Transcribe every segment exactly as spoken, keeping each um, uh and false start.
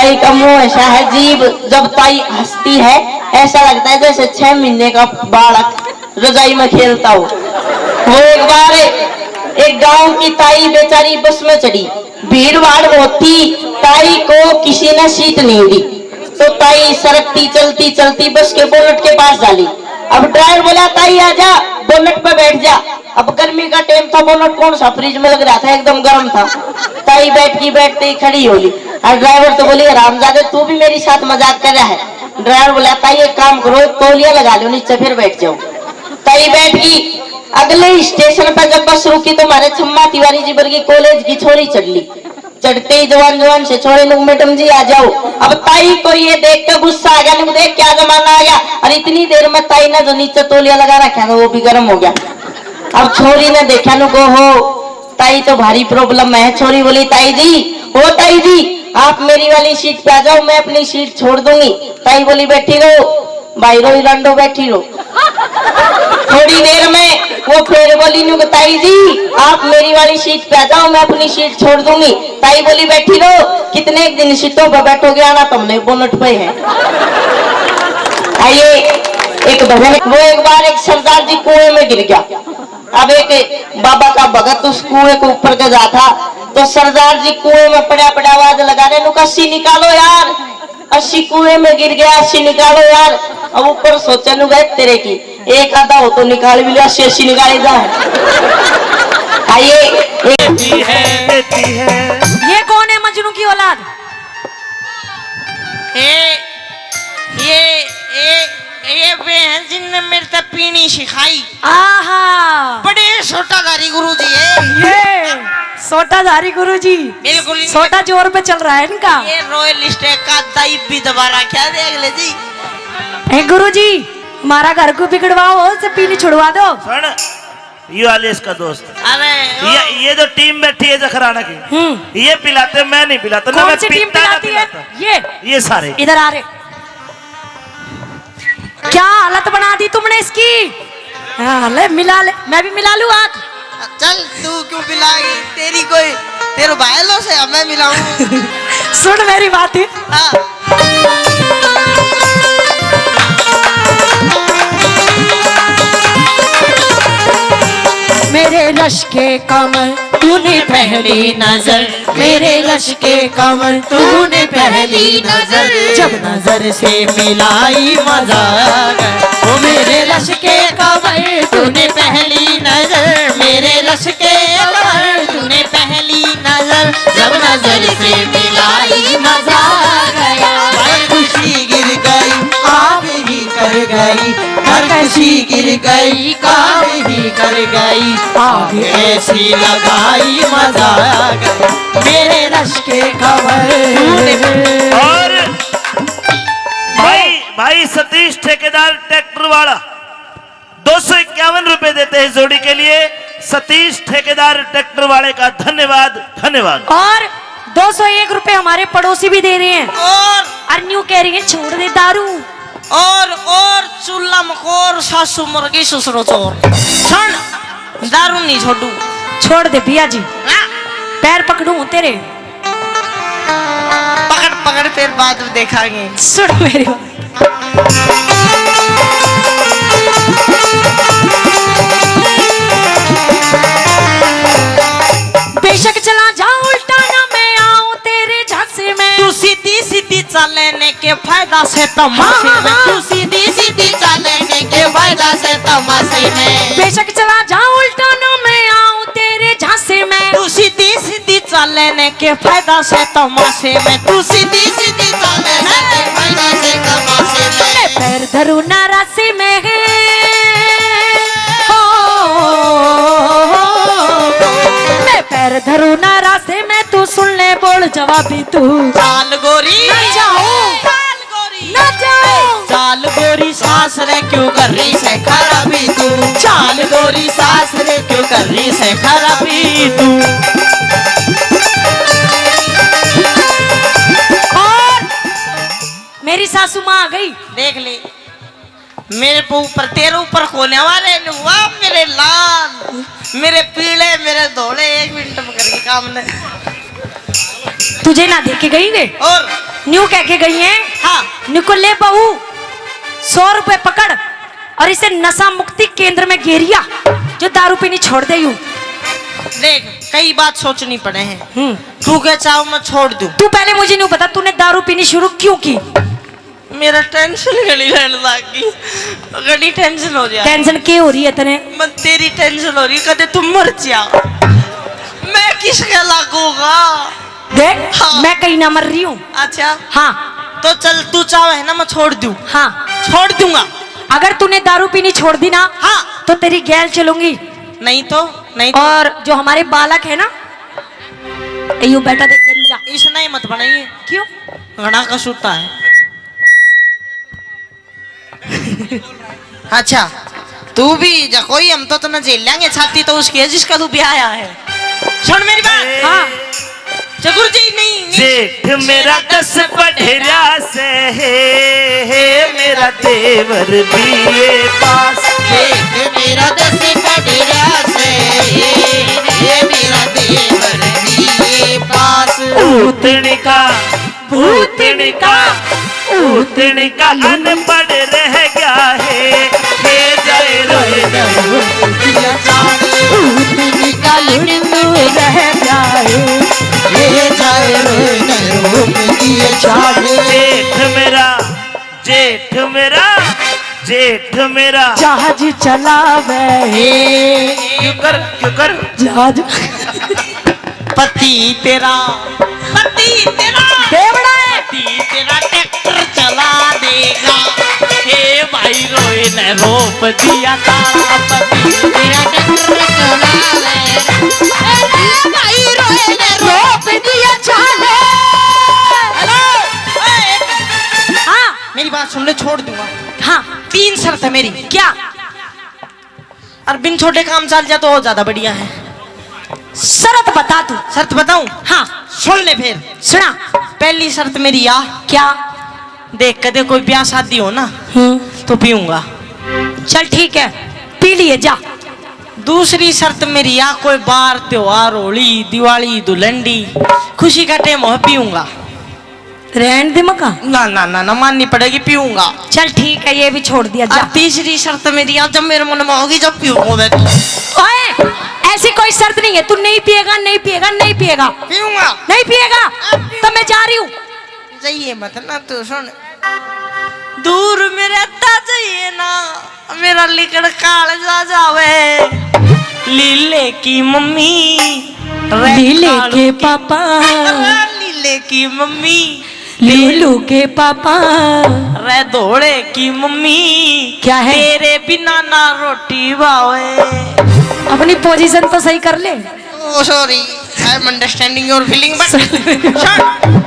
ताई का मुंह ऐसा है, जीभ जब ताई हंसती है, ऐसा लगता है जैसे छह महीने का बालक रजाई में खेलता हो। वो एक बार एक गांव की ताई बेचारी बस में चढ़ी, भीड़ भाड़ बहुत थी, ताई को किसी ने सीट नहीं दी, तो ताई सरकती चलती चलती बस के बोनट के पास जा ली। अब ड्राइवर बोला, "ताई आजा, बोनट पे बैठ जा।" अब गर्मी का टाइम था, बोनट कौन सा फ्रिज में लग रहा था, एकदम गर्म था। ताई बैठ की, बैठते ही खड़ी हो ली। और ड्राइवर तो बोले, "हरामजादे, तू भी मेरी साथ मजाक कर रहा है।" ड्राइवर बोला, "ताई एक काम करो, तौलिया लगा लो नीचे, फिर बैठ जाओ।" ताई बैठ गई। अगले स्टेशन पर जब बस रुकी तो हमारे छम्मा तिवारी जी वर्गी कॉलेज की छोरी चढ़ ली। चढ़ते ही जवान जवान से छोरे लोग, "मैडम जी आ जाओ।" अब ताई को ये देख के गुस्सा आ गया, लोग देख क्या जमाना आ गया। और इतनी देर में ताई ने जो नीचे तौलिया लगा रखा था वो भी गर्म हो गया। अब छोरी ने देखा नु को हो, ताई तो भारी प्रॉब्लम में है। छोरी बोली, "ताई जी, ओ ताई जी, आप मेरी वाली सीट पे आ जाओ, मैं अपनी सीट छोड़ दूंगी।" ताई बोली, "बैठी रहो भाई, रोई लांडो, बैठी रहो।" थोड़ी देर में वो फिर बोली नु को, "ताई जी, आप मेरी वाली सीट पे आ जाओ, मैं अपनी सीट छोड़ दूंगी।" ताई बोली, "बैठी रहो, कितने एक दिन सीटों पे बैठोगे, आना तुमने बोनट पे है।" आइए, एक भजन, वो एक बार एक सरदार जी कुएं में गिर गया। अब एक बाबा का भगत उस कुएं के ऊपर के जा था, तो सरदार जी कुएं में पड़ा पड़ा आवाज लगा रहे, "नु को अस्सी निकालो यार, अस्सी कुएं में गिर गया, अस्सी निकालो यार।" अब ऊपर सोचे नु गए तेरे की, एक आधा हो तो निकाल भी ले, अस्सी अस्सी निकाले जा। आइए, एक ये कौन है मजनू की औलाद? ए, ये, ए, ये वे हैं जिनने मेरे तक पीनी सिखाई। आहा। बड़े सोटाधारी गुरु जी है। ये सोटाधारी गुरु जी। बिल्कुल इनके सोटा जोर पे चल रहा है इनका। ये रॉयल स्टैग का दाई भी दबा रखा है, देख ले जी। ए गुरु जी, हमारा घर को बिगड़वाओ, से पीनी छुड़वा दो। सुन, ये आलेश का दोस्त। अरे, ये, ये जो टीम बैठी है जखराना की, हम्म। ये पिलाते, मैं नहीं पिलाता, ना कौन मैं सी टीम पीता, ना पिलाती है? पिलाता। ये, ये सारे। इधर आ रहे। क्या हालत बना दी तुमने इसकी? हाँ, ले मिला ले, मैं भी मिला लूँ आँख। चल, तू क्यों मिलाएगी? तेरी कोई, तेरे भाई लो से मैं मिलाऊँ। सुन मेरी बात। हाँ। मेरे रश के कमर तूने पहली नजर, मेरे रश के कमर तूने पहली नजर, जब नजर से मिलाई मजा आ गया। ओ मेरे रश के कमर तूने पहली नजर, मेरे रश के कमर तूने पहली नजर, जब नजर से मिलाई मजा आ गया। भाई खुशी गिर गई, आग ही कर गई, घर कशी गिर गई, काम ही कर गई, आग ऐसी लगाई, मजा आ गया। मेरे रश के खबर। और भाई, भाई सतीश ठेकेदार ट्रैक्टर वाला दो सौ इक्यावन रुपए देते हैं जोड़ी के लिए। सतीश ठेकेदार ट्रैक्टर वाले का धन्यवाद, धन्यवाद। और दो सौ एक रुपए हमारे पड़ोसी भी दे रहे हैं। और और न्यू कह रही है, "छोड़ दे दारू।" और, और चूल्हा मखोर, सासू मर गई, ससुरो चोर। सुन, दारू नहीं छोड़ू। छोड़ दे भैया जी। ना। पैर पकड़ू हूँ तेरे। पकड़, पकड़, फिर बाद में देखांगे। सुन मेरी बात। बेशक चला जा उल्टा ना मैं आऊं तेरे झांसे में। तू सीधी सीधी चाले ने के फायदा से तमाशे में। हाँ, हाँ, हाँ। तू सीधी सीधी चाले ने के फायदा से तमाशे में। बेशक चला जा उल्टा ना मैं आऊं तेरे झांसे में। तू सीधी सीधी चाले ने के फायदा से तमाशे में। तू सीधी सीधी चाले ने के फायदा से तमाशे में। मैं पैर धरू ना राशि में। हो, मैं पैर धरू ना रास्ते में, तू सुन ले बोल जवाबी तू। चाल गोरी। ना जाऊं। चाल गोरी। ना जाऊं। चाल गोरी सास रे क्यों कर रही से खराबी तू। चाल गोरी सास रे क्यों कर रही से खराबी तू। और मेरी सासू माँ आ गई। देख ले। मेरे पे ऊपर, तेरे ऊपर कोने वाले ने हुआ, मेरे लाल, मेरे पीले, मेरे धोले, एक मिनट में करके काम ने। तुझे ना देख के गई वे? और? न्यू कह के गई है। हाँ। न्यू को ले बहू, सौ रुपए पकड़ और इसे नशा मुक्ति केंद्र में घेरिया, जो दारू पीनी छोड़ दे यू। देख, कई बात सोचनी पड़े है। हम्म। तू के चाहो मैं छोड़ दूं? तू पहले मुझे न्यू बता, तूने दारू पीनी शुरू क्यों की? मेरा टेंशन घणी रहने लग गई, घणी टेंशन हो रही है। टेंशन के हो रही है तने? मैं तेरी टेंशन हो रही, कदे तुम मर जा, मैं किसके लागूंगा? देख, हाँ। मैं कहीं ना मर रही हूँ। अच्छा। हाँ। तो चल, तू चाहे है ना, मैं छोड़ दूँ। हाँ। छोड़ दूंगा। अगर तूने दारू पीनी छोड़ दी ना, हाँ। तो तेरी गैल चलूंगी। नहीं तो, नहीं तो। और जो हमारे बालक है ना, यो बेटा देख गंजा। इसने ही मत बनाइए। क्यों? घना कसूता है। अच्छा, तू भी जा कोई, हम तो तन्ने झेल लेंगे, छाती तो उसकी है जिसका तू ब्याह आया है। सुन मेरी बात। हाँ। जगुर जी, नहीं, नहीं। जेठ मेरा दस पढ़ रहा से, हे, हे, मेरा देवर बीए पास। जेठ मेरा दस पढ़ रहा से, हे, हे, मेरा देवर बीए पास। उतनी का भूतनी का, भूतनी का अनपढ़ रह गया है, ले जाए रोए न रोप दिया चांद। भूतनी का लुड़नू रह गया है, ले जाए रोए न रोप दिया चांद। जेठ मेरा, जेठ मेरा, जेठ मेरा जहाज चलावे। क्यों कर, क्यों कर? जहाज। पति तेरा, पति तेरा, देवड़ा है। पति तेरा ट्रैक्टर चला देगा। हे भाई रोए ने रोप दिया ताला, पति तेरा ट्रैक्टर चला देगा। हे भाई रोए ने रोप दिया चाले। हेलो, ए, हाँ। मेरी बात सुन ले, छोड़ दूंगा। हाँ। तीन शर्त है मेरी। क्या? और बिन छोड़े काम चल जा तो और ज्यादा बढ़िया है। शर्त बता तू। शर्त बताऊं? हाँ। सुन ले फिर। सुना। पहली शर्त मेरी या। क्या? देख, कदे कोई ब्याह शादी हो ना, हम्म। तो पीऊंगा। चल ठीक है, पी लिए जा। दूसरी शर्त मेरी या, कोई बार त्योहार, होली, दिवाली, धुलंडी, खुशी का टाइम हो, पीऊंगा। रहन दे मका। ना, ना, ना, ना, माननी पड़ेगी, पीऊंगा। चल ठीक है, ये भी छोड़ दिया, जा। और तीसरी शर्त मेरी, आज जब मेरे मन में होगी, जब पीऊंगा मैं। ओए, ऐसी कोई शर्त नहीं है, तू नहीं पिएगा, नहीं पिएगा, नहीं पिएगा। पीऊंगा। नहीं पिएगा, अब पीऊंगा। तो मैं जा रही हूँ। जाइए मत ना, तू सुन। दूर में रहता जाइए ना। मेरा लिकड़ काल जा जावे। लीले की मम्मी, रे लीले कालू के की, पापा। लीले की मम्मी, लूलू के पापा। रे धोले की मम्मी, क्या है? तेरे बिना ना रोटी भावे। अपनी पोजीशन तो सही कर ले। Oh, sorry, I am understanding your feeling, but shut up.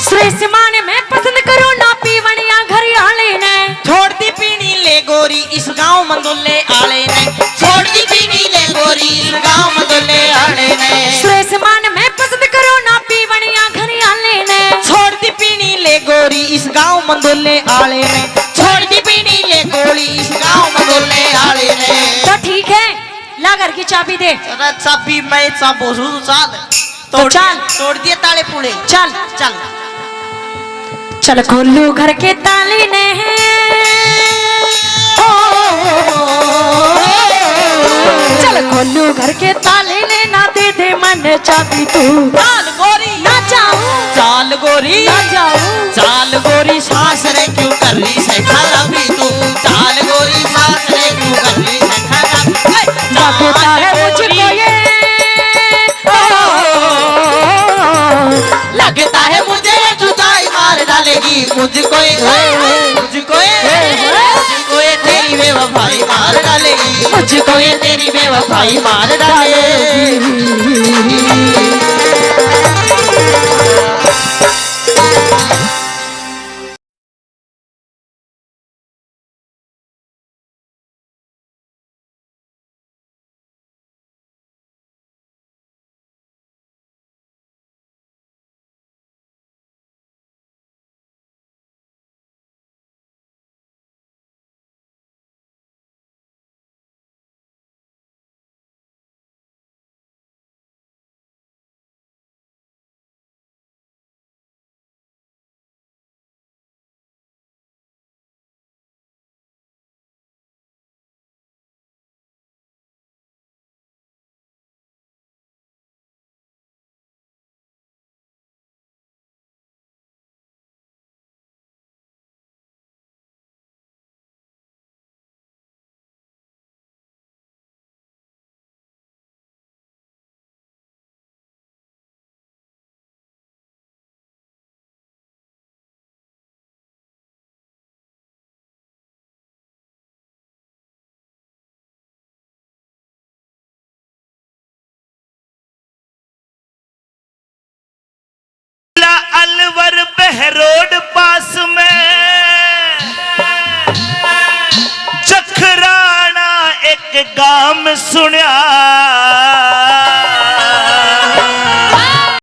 Suresh मान मैं पसंद करूँ ना पीवणिया घर आले ने। छोड़ दी पीनी ले गोरी इस गांव मंदोले आले ने। छोड़ दी पीनी ले गोरी इस गांव मंदोले आले ने। सुरेश मान मैं पसंद करूँ ना पीवणिया घर आले ने। छोड़ दी पीनी ले गोरी इस गांव मंदोले आले ने। छोड़ दी पीनी ले गोरी इस गांव मंदोले आले ने। तो ठीक है, ला घर की चाबी दे। अरे चाबी मैं चाबो सूं, चाल। तो तोड़ चाल। दिए, तोड़ दिए ताले पूले। चल। चल। चल खोलू घर के ताले ने। चल खोलू घर के ताले ने, ना दे दे मन चाबी तू। चाल गोरी। ना जाऊं। चाल गोरी। ना जाऊं। चाल गोरी सास रे क्यों कर रही से खराबी तू। चाल गोरी सास रे क्यों कर रही से खराबी। ए, लगता है मुझे मुझको ये, ओ, लगता है मुझे ये जुदाई मार डालेगी मुझको ये, मुझको ये, मुझको ये तेरी बेवफाई मार डालेगी, मुझको ये तेरी बेवफाई मार डालेगी। काम सुण्या